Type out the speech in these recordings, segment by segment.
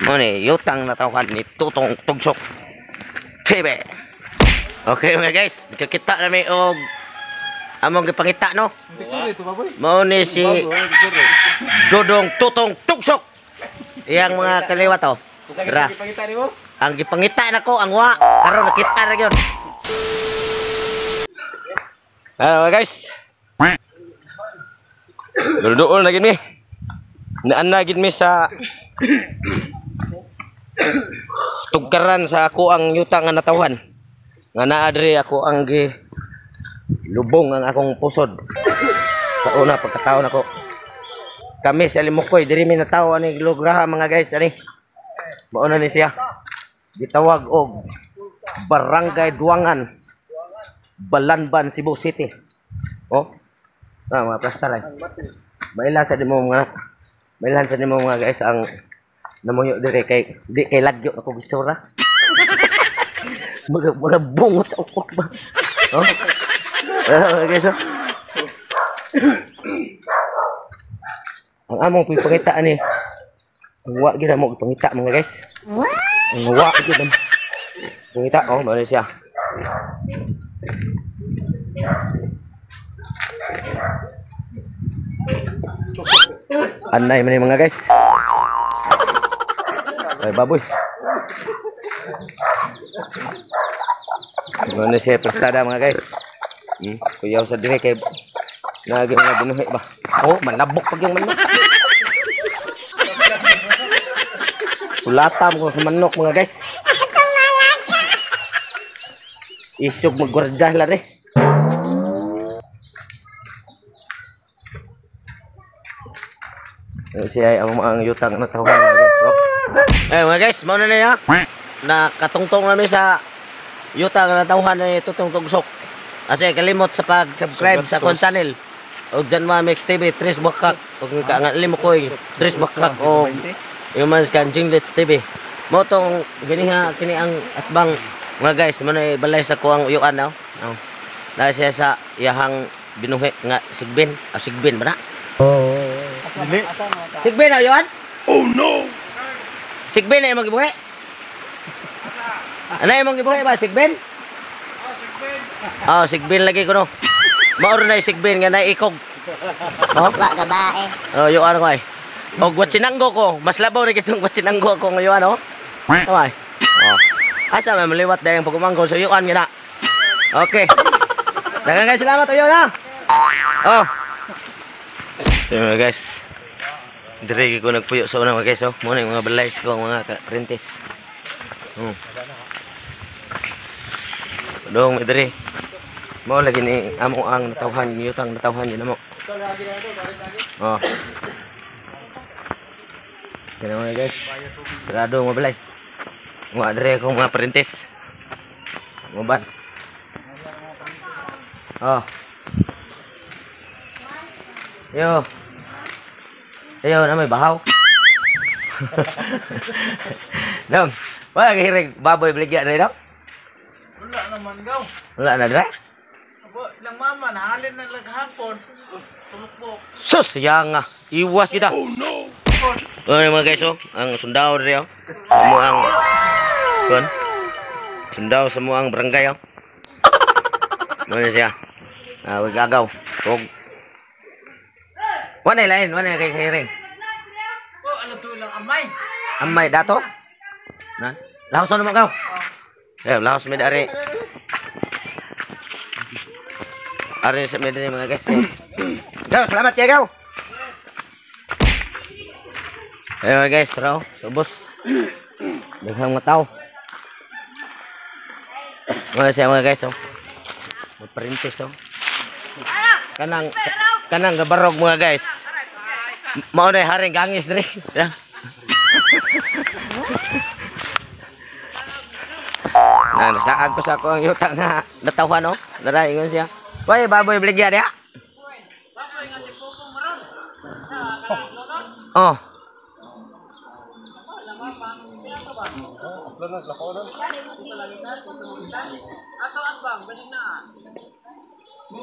Mo ni yutang natawhan ni Tutong Tugsok TV. Okay mga guys, nakakita nami og among gipangita no. Mao ni si Dodong Tutong Tugsok. Iyang mga kaliwat oh. Ra. Ang gipangita nako ang wa karon nakita ra gyud. Hello mga guys. Duol na gid mi. Naan na gid mi sa tugkaran sa ako ang yuta nga natawhan. Nga naa diri ako ang gi lubong ang akong pusod. Sa una pagkataon nako. Kami sa Limukoy diri mi natawo ani lugraha mga guys ani. Mao na ni siya. Gitawag og Barangay Duangan, Balanban, Cebu City. Oh. Ah, mga plastar ay. Mailan sa nimo mga mailan sa nimo mga guys ang namuyo diri kay di kay lagyo ako gisura. Mga bungot sa ukot ba. Oh. Ah, guys. Oh. Ang among pipangita ani. Ang wa gid mo pangita mga guys. Ang wa gid mo. Pangita oh, mao siya. Anay man mga guys. Ay baboy. Ano siya prestada mga guys. Kuyaw sa dire kay nagi mga binuhi ba. Oh, manabok pag yung manok. Ulatam ko sa manok mga guys. Isog maggwardiya la re. Siya ay ang yutang na tawhan mga guys. Oh. Eh mga guys, mao na niya. Nakatungtong nami sa yutang na tawhan ni Tutong Tugsok. Kasi kalimot sa pag-subscribe sa akong channel. Og dyan mga Mix TV, Tris Bakak. Og kaangan Limukoy, Tris Bakak. O yung man kan Jinglets TV. Mao tong giniha kini ang atbang mga guys, mao na balay sa kuang uyuan no. Oh. Na siya sa iyahang binuhi nga sigbin. Ah, sigbin ba na? Oh. Sigbin na uyuan? Oh no. Sigbin na imong gibuhi? Ano imong gibuhi ba sigbin? Oh, sigbin lagi ko no. Mao ra na sigbin nga naikog. Oh, wa ka ba eh. Oh, yuan ko ay. Og watsinanggo ko, mas labaw na kitong watsinanggo ako ngayon oh. Ay. Oh. Asa may maliwat dayang pagumangko sa yuan nga na. Okay. Daghang guys, salamat uyo na. Oh. So, mga guys. Dire ko nagpuyo sa una mga guys oh. Mo na yung mga balay ko mga apprentice. Dong dire. Mao lagi ni amo ang natawhan, yutang natawhan yun amo. Oh. Kaya mga guys, sarado mga balay. Mga dire akong mga apprentice. Mga ban. Oh. Yo. Yo, na may bahaw. Dong, wala kahirig baboy baligya na dong? Wala naman gaw. Wala na dre? Abo, ilang mama, nahalin na laghapon. Tumukbok. Sus, yang iwas kita. Oh no. Oh, mga guys, oh, ang sundao dre oh. Mo ang kon. Sundao sa mo ang barangay oh. Mo na siya. Ah, wag agaw. Og wala lain, wala kay hiring. Oh, ano to lang amay. Amay dato? Na. Lahos na mo gaw. Eh, lahos mi dari. Ari sa mi diri mga guys. Gaw, salamat kay gaw. Eh mga guys, tara, subos. Daghang mga tao. Mga siya mga guys, oh. Magprintis, oh. Kanang kanang gabarog mga guys. Mao na haring gangis diri. Na nasaag ko sa ako ang yuta na natawhan, oh. Dara ingon siya. Way baboy baligya diha. Baboy nga tipokong maron. Oh.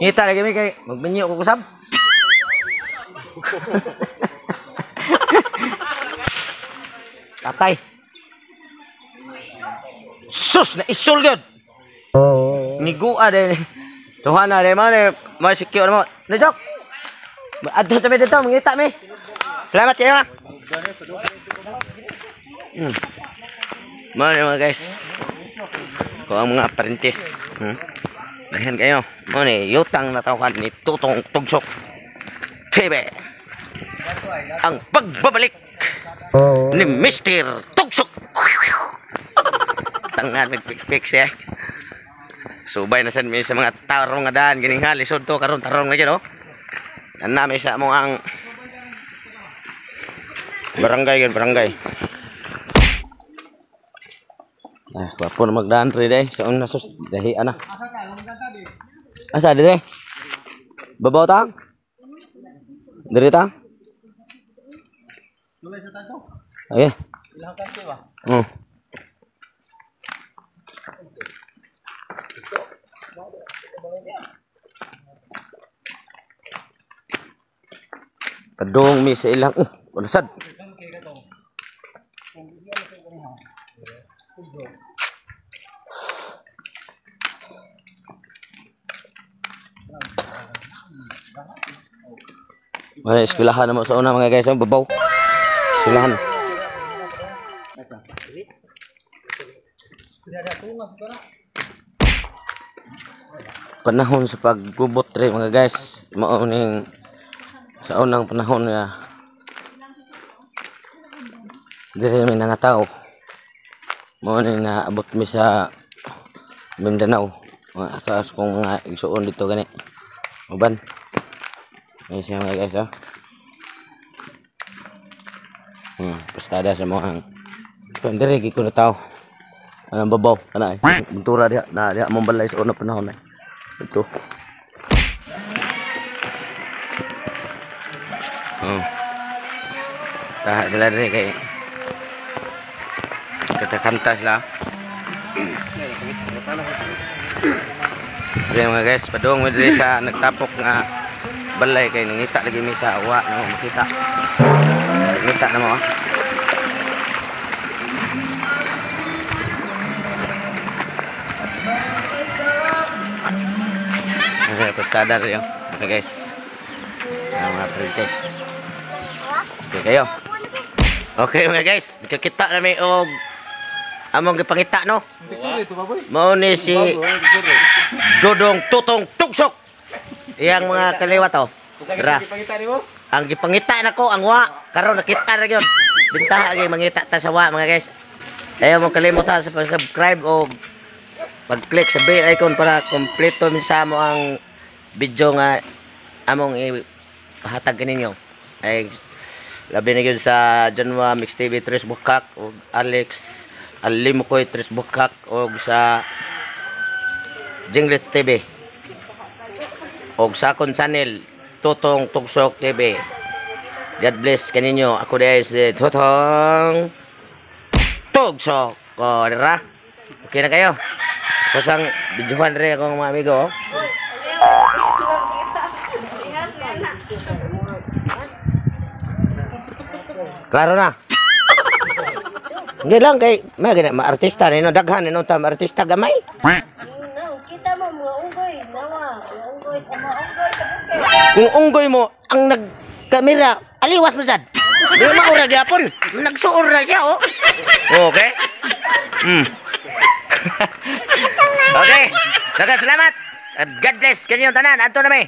Ngita lagi mi kay magminyo ko kusab. Tatay. Sus, na isul gyud. Nigua din. Tuhan na din mo ni mo secure mo. Na jok. Adto sa mi dito, mangita mi. Salamat kayo ha. Mo ni mga guys. Ko ang mga apprentice. Dahan kayo. Mo ni yutang natawhan ni Tutong Tugsok TV. Ang pagbabalik ni Mr. Tugsok. Tangan magpik-pik siya. Subay na sad mi sa mga tarong nga daan gining ha lisod to karon tarong na gyud oh. Nami sa mo ang barangay gyud barangay. Ah, gwapo na magdaan re day sa una sus dahi ana. Asa dire? Babaw tang? Dire tang? Ay. Ilang kanto ba? Oh. Padung mi sa ilang ulasad. Wala eskwelahan na mo sa una mga guys, ang babaw. Eskwelahan. Panahon sa paggubot rin mga guys, mao ning sa unang panahon nga diri mi nangatao. Mao ning naabot mi sa Mindanao. Mga asas kong mga igsuon dito gani. Uban. Ayun siya mga guys, oh. Pastada sa mga ang diri gi ko na tao. Anang babaw ana ay. Buntura diha na diha mong balay sa unang panahon ay. Ito. Oh. Taha sila diri kay katakanta sila. Okay mga guys, padung mi diri sa nagtapok nga balay kay nangita lagi mi sa wa na mo makita. Nangita na mo ah. Okay, pastada rin yun. Okay guys. Ang mga princess. Okay kayo. Okay mga guys, nakakita na may og among gipangita no. Mao ni si Dodong Tutong Tugsok. Iyang mga kaliwat oh. Ra. Ang gipangita nako ang wa karon nakita ra gyud. Bintaha gyud mangita ta sa wa mga guys. Ayaw mo kalimutan sa pag-subscribe o pag-click sa bell icon para kompleto minsa mo ang video nga among ihatag kaninyo. Ay labi na gyud sa Janwa Mix TV Tres Bukak og Alex Alimukoy Tres Bukak og sa Jingles TV og sa akong channel Tutong Tugsok TV. God bless kaninyo. Ako dahil si Tutong Tugsok. O, dira. Okay na kayo. Kusang videohan rin akong mga amigo. Oh. Klaro na. Hindi lang kay may gina maartista nino daghan nino ta maartista gamay. Kita mo mga unggoy, nawa, mga unggoy, mga unggoy sa bukid. Kung unggoy mo ang nagkamera, aliwas mo sad. Di maura gyapon. Nagsuor na siya oh. Okay. Okay. Daghang salamat. And God bless kaninyong tanan. Adto na mi.